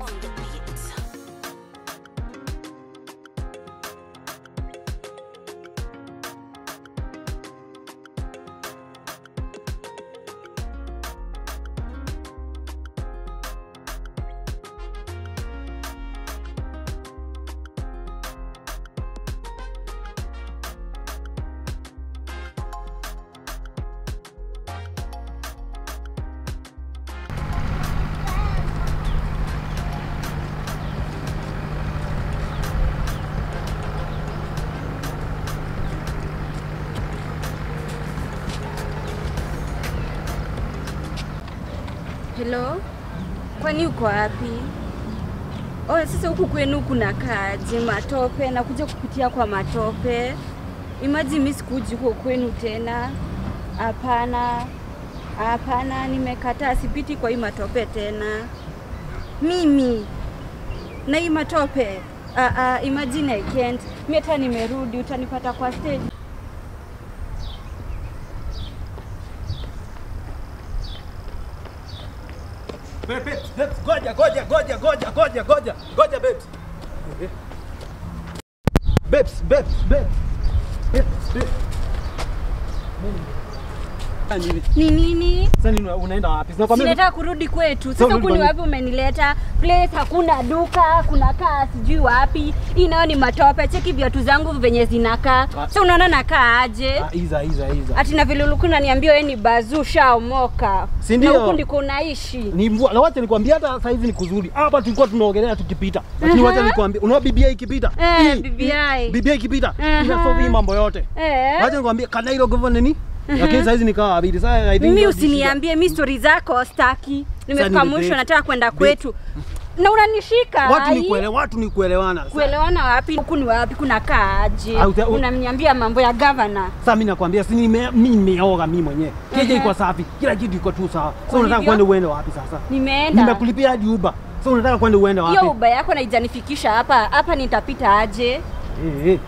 on the beat. Hello? Kwani uko wapi? Oh, sasa huku kwenu kuna kaje matope na kuja kupitia kwa matope. Imagine mimi sikuji huko kwenu tena. Hapana. Hapana, nimekataa sipiti kwa hii matope tena. Mimi na hii matope. Imagine I can't. Mimi hata nimerudi utanipata kwa stage. Babes, babes, goja, goja, goja, goja, goja, goja, goja, babes. Babes, babes, babes, babes, babes. Ni nini? Sasa nini unaenda wapi? Sinataka kurudi kwetu. Sasa huku ni wapi umenileta? Place hakuna duka, kuna kaa sijui wapi. Hii nayo ni matope. Cheki viatu zangu venye zinakaa. Sasa unaona nakaa aje? Iza iza iza. Ati na vile ulikuwa unaniambia wewe ni bazu shaomoka. Na huku ndiko unaishi. Ni mvua. Na wacha nikwambie hata saa hizi ni kuzuri. Hapa tulikuwa tunaogelea tukipita. Lakini wacha nikwambie, unaona BBI ikipita? BBI. BBI ikipita. Ina solve mambo yote. Wacha nikwambie Kanairo governor ni? Lakini saizi nikawa abidi. Sasa I think mimi usiniambie mimi story zako staki. Nimefika mwisho nataka kwenda kwetu. Na unanishika. Watu ni kuelewa, watu ni kuelewana. Kuelewana wapi? Huku ni wapi? Kuna kaaje? Unaniambia mambo ya governor. Sasa mimi nakwambia si mimi nimeoga mimi mwenyewe. Keje iko safi, kila kitu iko tu sawa. Sasa unataka kwenda uende wapi sasa? Nimeenda. Nimekulipia hadi Uber. Sasa unataka kwenda uende wapi? Hiyo Uber yako na haijanifikisha hapa. Hapa nitapita aje?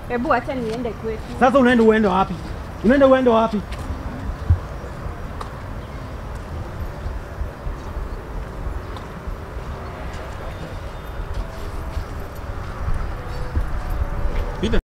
Hebu acha niende kwetu. Sasa unaenda uende wapi? Unaenda uende wapi?